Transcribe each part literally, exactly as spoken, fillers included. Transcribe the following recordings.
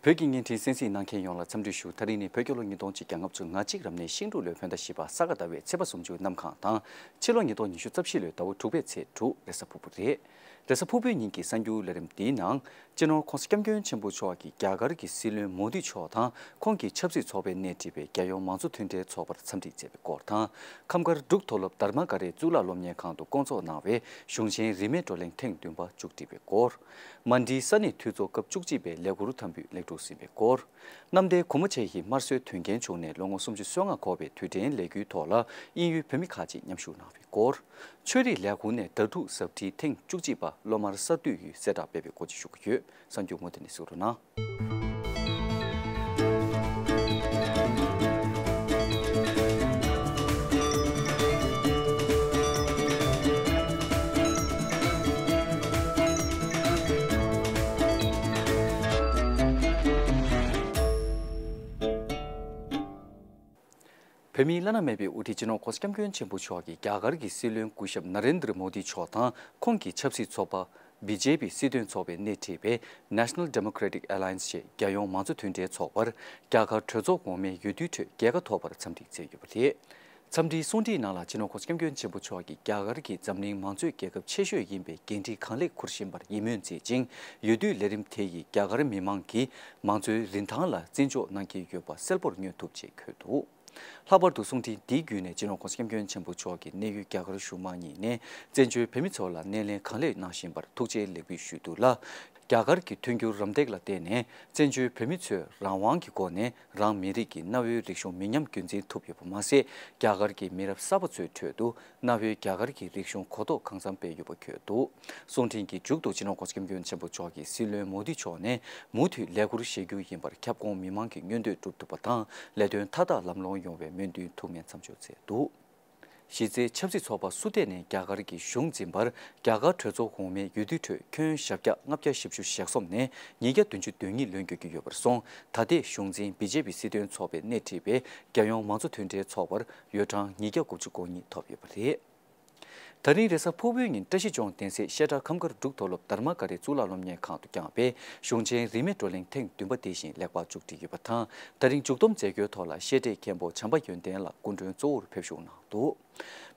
བོད་ཀྱི་བརྙན་འཕྲིན་གསན་གཟིགས་གནང་མཁན་ཡོངས་ལ་འཚམས་འདྲི་ཞུ། ད་རིང་ནི་བོད་རྒྱལ་ལོ་ཉིས་སྟོང་གཅིག་བརྒྱ་ལྔ་བཅུ་ང་གཅིག་རབ་གནས་ཤིང་འབྲུག་ལོའི་བོད་ཟླ་བཞི་པ་ས་ག་ཟླ་བའི་ཚེས་པ་སུམ་ཅུ་གནམ་གང་དང་། ཕྱི་ལོ་ཉིས་སྟོང་ཉི་ཤུ་རྩ་བཞི་ལོའི་ཟླ་བ་དྲུག་པའི་ཚེས་དྲུག་རེས་གཟའ་ཕུར་བུ་རེད། རེས་གཟའ་ཕུར་བུའི་ཉིན་གྱི་གསར་འགྱུར་ལས་རིམ་འདིའི་ནང་། སྤྱི་ནོར་༧གོང་ས་༧སྐྱབས་མགོན་ཆེན་པོ་མཆོག་གིས་རྒྱ་གར་གྱི་སྲིད་བློན་མོ་དི་མཆོག་དང་ཁོང་གི་ཆབ་སྲིད་ཚོགས་པས་སྣེ་ཁྲིད་པའི་རྒྱལ་ཡོངས་མང་གཙོ་མཐུན་སྒྲིལ་ཚོགས་པར་འཚམས་འདྲི་མཛད་པའི་སྐོར་དང་། ཁམས་དཀར་འབྲུག་མཐོ་སློབ་དྷརྨ་ཀ་རའི་གཙུག་ལག་སློབ་གཉེར་ཁང་དུ་བསྐོང་ཚོགས་གནང་བའི་གཞུང་ཆེན་རིས་མེད་བགྲོ་གླེང་ཐེངས་བདུན་པ་མཇུག་སྒྲིལ་བའི་སྐོར། མན་ཌིའི་ས་གནས་འཐུས་ཚོགས་སྐབས་བཅུ་གཅིག་པའི་ལས་འཁུར་དམ་འབུལ་ལེགས་གྲུབ་ཟིན་པའི་སྐོར། གནམ་བདེ་སྒོ་མོ་ཆེ་ཡི་དམར་གསོད་དོན་རྐྱེན་བྱུང་ནས་ལོ་ངོ་སུམ་ཅུ་སོ་ལྔ་འཁོར་བའི་དུས་དྲན་ལས་འགུལ་ཐོག་ལ་དབྱིན་ཡུལ་བོད་མི་ཁག་ཅིག་མཉམ་ཞུགས་གནང་བའི་སྐོར། ཆོས་རིག་ལས་ཁུངས་ནས་ཟླ་དྲུག་གཟའ་ཁྲིད་ཐེངས་བཅུ་གཅིག་པ་སློབ་མར་གསར་གཏོད་ཡུལ་གསལ་བསྒྲགས་སྤེལ་བའི་སྐོར་ཅིག་ཞུ་གི་ཡོད། གསར་འགྱུར་མུ་མཐུད་ནས་གཟིགས་རོགས་གནང་། བོད་མིའི་བླ་ན་མེད་པའི་དབུ་ཁྲིད་སྤྱི་ནོར་༧གོང་ས་༧སྐྱབས་མགོན་ཆེན་པོ་མཆོག་གིས་རྒྱ་གར་གྱི་སྲིད་བློན་སྐུ་ཞབས་ན་རེན་དྲ་མོ་དི་མཆོག་དང་ཁོང་གི་ཆབ་སྲིད་ཚོགས་པ། བི་ཇེ་པི་སྲིད་དོན་ཚོགས་པས་སྣེ་ཁྲིད་པའི་National Democratic Alliance ཞེས་རྒྱལ་ཡོངས་མང་གཙོ་མཐུན་སྒྲིལ་ཚོགས་པར་རྒྱ་གར་གྲོས་ཚོགས་འོག་མའི་འོས་བསྡུའི་ཁྲོད་རྒྱལ་ཁ་ཐོབ་པར་འཚམས་འདྲི་མཛད་ཡོད་པ་རེད། འཚམས་འདྲིའི་གསུང་འཕྲིན་ནང་ལ་སྤྱི་ནོར་༧གོང་ས་༧སྐྱབས་མགོན་ཆེན་པོ་མཆོག་གིས་རྒྱ་གར་གྱིས་འཛམ་གླིང་མང་གཙོའི་རྒྱལ་ཁབ་ཆེ་ཤོས་ཡིན་པའི་འགན་འཁྲི་གང་ལེགས་འཁུར་བཞིན་པར་ཡིད་སྨོན་མཛད་ཅིང་། འོས་བསྡུའི་ལས་རིམ་དེ་ཡིས་རྒྱ་གར་མི་མང་གིས་མང་གཙོའི་རིན་ཐང་ལ་བརྩི་འཇོག་གནང་གི་ཡོད་པ་གསལ་པོར་མངོན་ཐུབ་ཅེས་འཁོད་འདུག། ལྷག་པར་དུ་གསུང་འཕྲིན་འདིའི་བརྒྱུད་ནས་སྤྱི་ནོར་༧གོང་ས་༧སྐྱབས་མགོན་ཆེན་པོ་མཆོག་གིས་གནད་ཡོད་རྒྱ་གར་གཞུང་མང་གཉིས་ནས་བཙན་བྱོལ་བོད་མི་ཚོ་ལ་སྣེ་ལེན་གང་ལེགས་གནང་བཞིན་པར་ཐུགས་རྗེ་ལེགས་འབུལ་ཞུས་འདུག་ལ། རྒྱ་གར་གྱི་མཐུན་འགྱུར་རམ་འདེགས་ལ་བརྟེན་ནས་བཙན་བྱོལ་བོད་མི་ཚོས་རང་དབང་གི་སྒོ་ནས་རང་མི་རིགས་ཀྱི་གནའ་བོའི་རིག་གཞུང་མི་ཉམས་རྒྱུན་འཛིན་ཐུབ་ཡོད་པ་མ་ཟད། རྒྱ་གར་གྱི་མི་རབས་གསར་པ་ཚོའི་ཁྲོད་དུ་གནའ་བོའི་རྒྱ་གར་གྱི་རིག་གཞུང་གོ་རྟོགས་གང་འཚམ་སྤེལ་ཡོད་པ་འཁོད་འདུག། གསུང་འཕྲིན་གྱི་མཇུག་ཏུ་སྤྱི་ནོར་༧གོང་ས་༧སྐྱབས་མགོན་ཆེན་པོ་མཆོག་གིས་སྲིད་བློན་མོ་དི་མཆོག་ནས་མུ་མཐུད་ལས་ཁུར་བཞེས་རྒྱུ་ཡིན་པར་ཁྱབ་ཁོངས་མི་མང་གི་མངོན་འདོད་འགྲུབ་ཐུབ་པ་དང་ལས་དོན་མཐའ་དག་ལམ་ལྷོང་ཡོང་བའི་སྨོན་འདུན་ཐུགས་སྨོན་མཚམས་སྦྱོར་མཛད་འདུག། གཞི་རྩའི་ཆབ་སྲིད་ཚོགས་པ་སུ་དེ་ནས་རྒྱ་གར་གྱི་གཞུང་འཛིན་པར་རྒྱ་གར་གྲོས་ཚོགས་འོག་མའི་འོས་བསྡུའི་ཁྲོད་ཁྱོན་ཞེ་བརྒྱ་ལྔ་བརྒྱ་བཞི་བཅུ་ཞེ་གསུམ་ནས་ཉིས་བརྒྱ་བདུན་ཅུ་དོན་གཉིས་ལོན་དགོས་ཀྱི་ཡོད་པར་སོང་། ད་ལྟའི་གཞུང་འཛིན་བི་ཇེ་པི་སྲིད་དོན་ཚོགས་པས་སྣེ་ཁྲིད་པའི་རྒྱལ་ཡོངས་མང་གཙོ་མཐུན་སྒྲིལ་ཚོགས་པར་འོས་གྲངས་ཉིས་བརྒྱ་དགུ་བཅུ་གོ་གཉིས་ཐོབ་ཡོད་པ་རེད། ད་རིང་རེས་གཟའ་ཕུར་བུའི་ཉིན་བཀྲ་ཤིས་ལྗོངས་གདན་སའི་བཤད་གྲྭ་ཁམས་དཀར་འབྲུག་མཐོ་སློབ་དྷརྨ་ཀ་རའི་གཙུག་ལག་སློབ་གཉེར་ཁང་དུ་བསྐྱངས་པའི་གཞུང་ཆེན་རིས་མེད་བགྲོ་གླེང་ཐེངས་བདུན་པ་དེ་བཞིན་ལེགས་པར་མཇུག་སྒྲིལ་ཡོད་པ་དང་། ད་རིང་མཇུག་བསྡོམས་མཛད་སྒོའི་ཐོག་ལ་བཤད་གྲྭའི་མཁན་པོ་བྱམས་པ་ཡོན་ཏན་ལགས་སྐུ་མགྲོན་གཙོ་བོར་ཕེབས་ཞུགས་གནང་འདུག།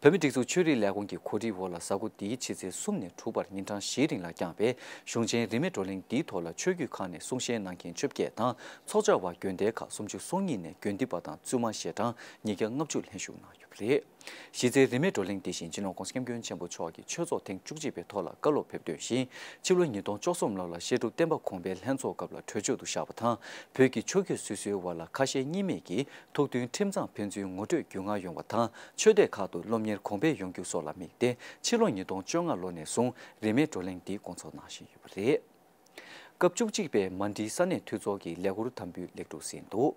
བོད་མིའི་སྒྲིག་འཛུགས་ཆོས་རིག་ལས་ཁུངས་ཀྱི་གོ་སྒྲིག་འོག་ལ་གཟའ་འཁོར་འདིའི་ཕྱི་ཚེས་གསུམ་ནས་དྲུག་བར་ཉིན་གྲངས་བཞིའི་རིང་ལ་བསྐྱངས་པའི་གཞུང་ཆེན་རིས་མེད་བགྲོ་གླེང་འདིའི་ཐོག་ལ་ཆོས་བརྒྱུད་ཁག་ནས་གསུང་བཤད་གནང་མཁན་བཅོ་བརྒྱད་དང་། ཚོགས་བཅར་བ་དགོན་སྡེ་ཁག་སུམ་ཅུ་སོ་གཉིས་ནས་དགོན་སྡེ་པ་དང་བཙུན་མ་ཞལ་གྲངས་ཉིས་བརྒྱ་ལྔ་བཅུ་ལྷན་ཞུགས་གནང་ཡོད་པ་རེད། གཞི་རྩའི་རིས་མེད་བགྲོ་གླེང་འདི་བཞིན་སྤྱི་ནོར་༧གོང་ས་༧སྐྱབས་མགོན་ཆེན་པོ་མཆོག་གིས་ཆོས་ཚོགས་ཐེངས་བཅུ་གཅིག་པའི་ཐོག་ལ་བཀའ་སློབ་ཕེབས་དོན་བཞིན། ཕྱི་ལོ་ཉིས་སྟོང་བཅུ་གསུམ་ལོ་ལ་བཤད་སྒྲུབ་བསྟན་པ་གོང་འཕེལ་ལྷན་ཚོགས་སྐབས་ལ་གྲོས་ཆོད་དུ་བཞག་པ་དང་། བོད་ཀྱི་ཆོས་བརྒྱུད་སོ་སོའི་བར་ལ་ཁ་ཞེ་གཉིས་མེད་ཀྱིས་ཐུགས་མཐུན་ཁྲིམས་གཙང་ཕན་ཚུན་ངོ་སྤྲོད་རྒྱུས་མངའ་ཡོང་བ་དང་། ཆོས་སྡེ་ཁག་ཏུ་སློབ་གཉེར་གོང་འཕེལ་ཡོང་རྒྱུ་སོགས་ལ་དམིགས་ཏེ། ཕྱི་ལོ་ཉིས་སྟོང་བཅོ་ལྔ་ལོ་ནས་བཟུང་རིས་མེད་བགྲོ་གླེང་འདི་བསྐོང་ཚོགས་གནང་བཞིན་ཡོད་པ་རེད། སྐབས་བཅུ་གཅིག་པའི་མན་ཌིའི་ས་གནས་འཐུས་ཚོགས་ཀྱི་ལས་འཁུར་དམ་འབུལ་ལེགས་གྲུབ་ཟིན་འདུག།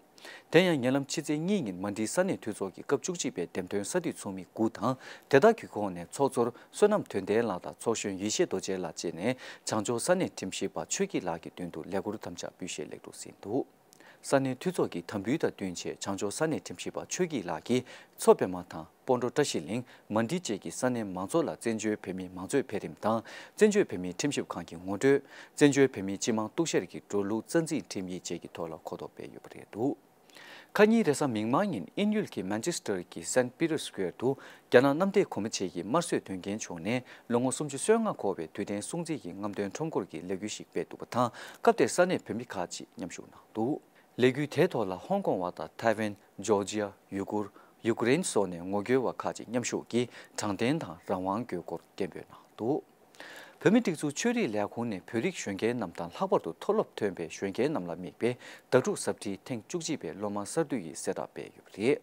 དེ་ཡང་ཉེ་ལམ་ཕྱི་ཚེས་གཉིས་ཉིན་མན་ཌིའི་ས་གནས་འཐུས་ཚོགས་ཀྱི་སྐབས་བཅུ་གཅིག་པའི་འདེམས་ཐོན་ས་འཐུས་ཚོགས་མི་དགུ་དང་། དེ་དག་གི་ཁོངས་ནས་ཚོགས་གཙོར་བསོད་ནམས་དོན་ལྡན་ལགས་དང་ཚོགས་གཞོན་ཡེ་ཤེས་རྡོ་རྗེ་ལགས་བཅས་ནས་བྱང་ཕྱོགས་ས་གནས་ཁྲིམས་ཞིབ་པ་ཆོས་སྐྱིད་ལགས་ཀྱི་མདུན་དུ་ལས་འཁུར་དམ་བཅའ་འབུལ་བཞེས་ལེགས་གྲུབ་ཟིན་འདུག། ས་གནས་འཐུས་ཚོགས་ཀྱི་དམ་འབུལ་དང་བསྟུན་ཆེད་བྱང་ཕྱོགས་ས་གནས་ཁྲིམས་ཞིབ་པ་ཆོས་སྐྱིད་ལགས་ཀྱིས་མཚོ་པདྨ་དང་། སྤོན་གྲོང་བཀྲ་ཤིས་གླིང་། མན་ཌི་བཅས་ཀྱི་ས་གནས་མང་ཚོགས་ལ་བཙན་བྱོལ་བོད་མིའི་མང་གཙོའི་འཕེལ་རིམ་དང་། བཙན་བྱོལ་བོད་མིའི་ཁྲིམས་ཞིབ་ཁང་གི་ངོ་སྤྲོད། བཙན་བྱོལ་བོད་མིའི་སྤྱི་དམངས་གཏུག་བཤེར་གྱི་འགྲོ་ལུགས་རྩ་འཛིན་ཁྲིམས་ཡིག་བཅས་ཀྱི་ཐོག་ལ་གོ་རྟོགས་སྤེལ་ཡོད་པ་རེད་འདུག། ཁ་ཉིན་རེས་གཟའ་མིག་དམར་ཉིན་དབྱིན་ཡུལ་གྱི་མན་ཆེ་སི་ཊར་གྱི་སེན་པི་ཏེར་སི་ཀུ་ཝེར་དུ་རྒྱ་ནག་གནམ་བདེ་སྒོ་མོ་ཆེ་ཡི་དམར་གསོད་དོན་རྐྱེན་བྱུང་ནས་ལོ་ངོ་སུམ་ཅུ་སོ་ལྔ་འཁོར་བའི་དུས་དྲན་སྲུང་བརྩི་ཡི་རྔམ་སྟོན་ཁྲོམ་སྐོར་གྱི་ལས་འགུལ་ཞིག་སྤེལ་འདུག་པ་དང་། སྐབས་དེར་ས་གནས་བོད་མི་ཁག་ཅིག་མཉམ་ཞུགས་གནང་འདུག། ལས་འགུལ་དེའི་ཐོག་ལ་ཧོང་ཀོང་བ་དང་ཐའེ་ཝན། ཇོར་ཇི་ཡ། ཡུ་གུར། ཡུ་ཀེ་རེན་སོགས་ནས་ངོ་རྒོལ་བ་ཁག་ཅིག་མཉམ་ཞུགས་ཀྱིས་དྲང་བདེན་དང་རང་དབང་དགོས་སྐོར་སྐད་འབོད་གནང་འདུག། བོད་མིའི་སྒྲིག་འཛུགས་ཆོས་རིག་ལས་ཁུངས་ནས་བོད་རིགས་གཞོན་སྐྱེས་རྣམས་དང་ལྷག་པར་དུ་མཐོ་སློབ་ཐོན་པའི་གཞོན་སྐྱེས་རྣམས་ལ་དམིགས་པའི་ཟླ་དྲུག་གཟའ་ཁྲིད་ཐེངས་བཅུ་གཅིག་པའི་སློབ་མ་གསར་གཏོད་ཡི་གསལ་བསྒྲགས་སྤེལ་ཡོད་པ་རེད།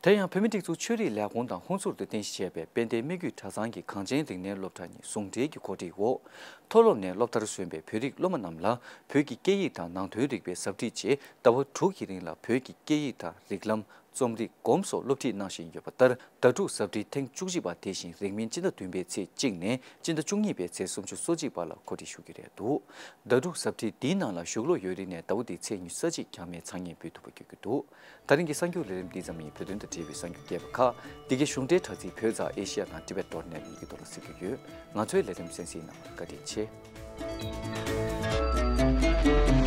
དེ་ཡང་བོད་མིའི་སྒྲིག་འཛུགས་ཆོས་རིག་ལས་ཁུངས་དང་ཧུན་སུར་དུ་རྟེན་གཞི་བྱས་པའི་དཔལ་ལྡན་སྨད་རྒྱུད་གྲྭ་ཚང་གི་གངས་ཅན་རིག་གནས་སློབ་གྲྭ་གཉིས་ཟུང་འབྲེལ་གྱི་གོ་སྒྲིག་འོག། མཐོ་སློབ་ནས་སློབ་མཐར་སོན་པའི་བོད་རིགས་སློབ་མ་རྣམས་ལ་བོད་ཀྱི་སྐད་ཡིག་དང་ནང་དོན་རིག་པའི་ཟབ་ཁྲིད་ཆེད་ཟླ་བ་དྲུག་གི་རིང་ལ་བོད་ཀྱི་སྐད་ཡིག་དང་རིགས་ལམ། རྩོམ་རིག་སྒོམ་སོགས་སློབ་ཁྲིད་གནང་བཞིན་ཡོད་པ་ལྟར། ཟླ་དྲུག་གཟའ་ཁྲིད་ཐེངས་བཅུ་གཅིག་པ་དེ་བཞིན་རིང་མིན་སྤྱི་ཟླ་བདུན་པའི་ཚེས་གཅིག་ནས་སྤྱི་ཟླ་བཅུ་གཉིས་པའི་ཚེས་སུམ་ཅུ་སོ་གཅིག་བར་ལ་གོ་སྒྲིག་ཞུ་རྒྱུ་རེད་འདུག། ཟླ་དྲུག་གཟའ་ཁྲིད་འདིའི་ནང་ལ་ཞུགས་ལོ་ཡོད་རིགས་ནས་ཟླ་བ་འདིའི་ཚེས་ཉི་ཤུ་རྩ་གཅིག་རྐྱང་མའི་ཚང་མས་འབུལ་ཐུབ་པ་བརྒྱུད་རྒྱུ་འདུག། ད་རིང་གི་གསར་འགྱུར་ལས་རིམ་འདི་ཙམ་ཡིན། བོད་དོན་དང་འབྲེལ་བའི་གསར་འགྱུར་རྒྱས་པ་ཁག་འདི་གའི་གཞུང་འབྲེལ་དྲ་ཚིགས་བོད་ཛ་ཨེ་ཤི་ཡ་དང་ཊི་བེཊ་ཌོཊ་ནེཊ་གཉིས་ཀྱི་ཐོག་ལ་གཟིགས་རྒྱུ་ཡོད། ང་ཚོའི་ལས་རིམ་གསན་གཟིགས་གནང་བར་བཀའ་དྲིན་ཆེ།